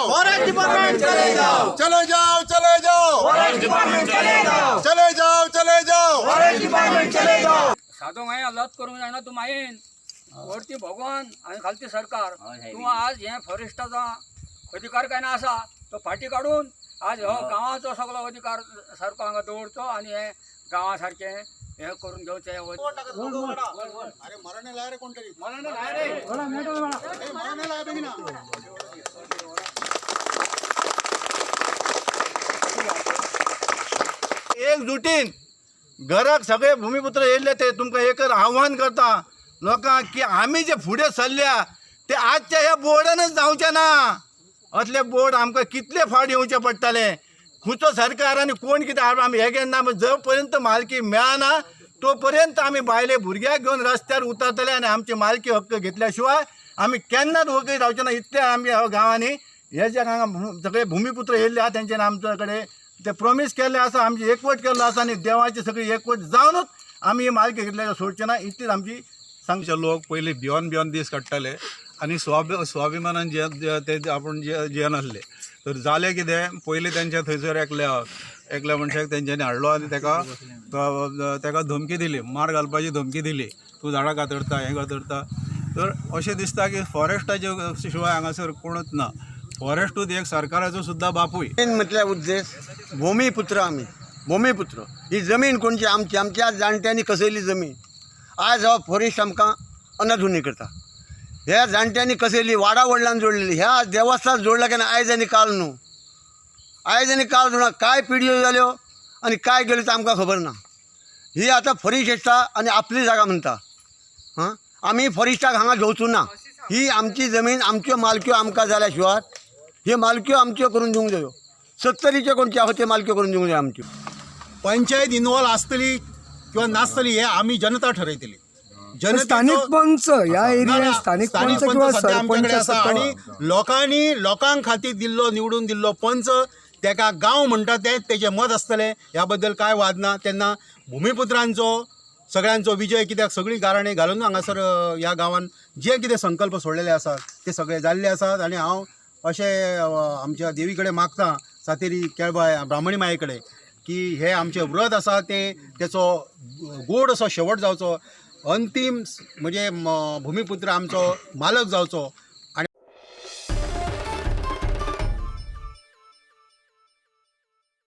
जाओ, forest department चले जाओ, चले जाओ, चले जाओ, फॉरेस्ट डिपार्टमेंट चले जाओ, चले जाओ, चले जाओ। फॉरेस्ट डिपार्टमेंट चले जाओ। सादो मागीर लत करूंक जायना तूं मायेन वरती भगवान आनी खालती सरकार। तूं आज हें फॉरेस्टाचो अधिकार काय ना आसा तो फाटी काडून आज हो गांवाचो सगळो अधिकार सारको हांगा दवरचो आनी हे गांवा सारकें हें करून घेवचें। अरे मरणे लाय रे कोणतरी, मरणे लाय रे, मरणे लाय बेगीन। एकजुटीन घराक सगळे भुमिपुत्र येयल्ले ते तुमकां एक आव्हान करता लोकांक की आमी जे फुडें सरल्या ते आजच्या ह्या बोर्डानच जावचें ना। असले बोर्ड आमकां कितले फावट येवचे पडटले, खंयचो सरकार आनी कोण कितें आमी हें घेना। जो पर्यंत मालकी मेळना तो पर्यंत आमी बायले भुरग्याक घेवन रस्त्यार उतरतले आनी आमची मालकी हक्क घेतल्या शिवाय आमी केन्नाच वगळी रावचे ना। इतले आमी ह्या गांवांनी हे जे हांगा सगळे भुमिपुत्र येयल्ले आहा तेंच्यानी आमच्या कडेन ते प्रोमीस केल्ले आसा, आमची एकवट केल्लो आसा आनी देवाची सगळी एकवट जावनूच आमी ही मालकी घेतल्या सोडचे ना, इतलीच आमची सांगची। आमचे लोक पयलीं भियोन भियोन दीस काडटाले आनी स्वाभिमानान जे जे- ते आपूण जे जियेनासले। तर जालें कितें, पयलीं तेंच्या थंयसर एकल्या एकल्या मनशाक तेंच्यांनी हाडलो आनी तेका तेका धमकी दिली, मार घालपाची धमकी दिली, तूं झाडां कातरता, हें कातरता। तर अशें दिसता की फॉरेस्टाचे शिवाय हांगासर कोणूच ना। फॉरेस्टूच एक सरकाराचो सुद्दां बापूय। मेन म्हटल्यार उद्देश भूमिपुत्र, आमी भूमिपुत्र। ही जमीन कोणची आमची, आमच्या जाणट्यांनी कसयली जमीन। आज हो फॉरेस्ट आमकां अनाधुनी करता। ह्या जाणट्यांनी कसयली वाडा वडल्यान जोडलेली, ह्या देवस्थान जोडला केन्ना आयज आनी काल न्हू, आयज आनी काल जोडला। काय पिढयो जाल्यो आनी काय गेल्यो ते आमकां खबर ना। ही आतां फॉरेस्ट येता आनी आपली जागा म्हणटा। हां, आमी फॉरेस्टाक हांगा घेवचो ना। ही आमची जमीन, आमच्यो मालक्यो आमकां जाल्या शिवाय ही मालक्यो आमच्यो करून दिवंक जायो। सत्तरीच्यो कोणच्यो आहा त्यो मालक्यो करून दिवंक जायो आमच्यो। पंचायत इन्वॉल्व आसतली किंवा नासतली हे आमी जनता ठरयतली। स्थानिक पंच ह्या ना, एरिया ना, स्थानिक पंच किंवा सध्या आमच्याकडे सरपंच आसा आसा तो आणि लोकांनी लोकां खातीर दिल्लो निवडून दिल्लो पंच तेका गांव म्हणटा ते तेजें मत आसतलें, ह्या बद्दल कांय वाद ना। तेन्ना भुमिपुत्रांचो सगळ्यांचो विजय, कित्याक सगळीं गाराणीं घालून हांगासर ह्या गांवान जे कितें संकल्प सोडलेले आसात ते सगळे जाल्ले आसात। आनी हांव अशें आमच्या देवी कडेन मागता, सातेरी केळबाय ब्राह्मणी माये कडेन, की हे आमचें व्रत आसा तें तेचो गोड असो शेवट जावचो, अंतीम म्हणजे भुमिपुत्र आमचो मालक जावचो।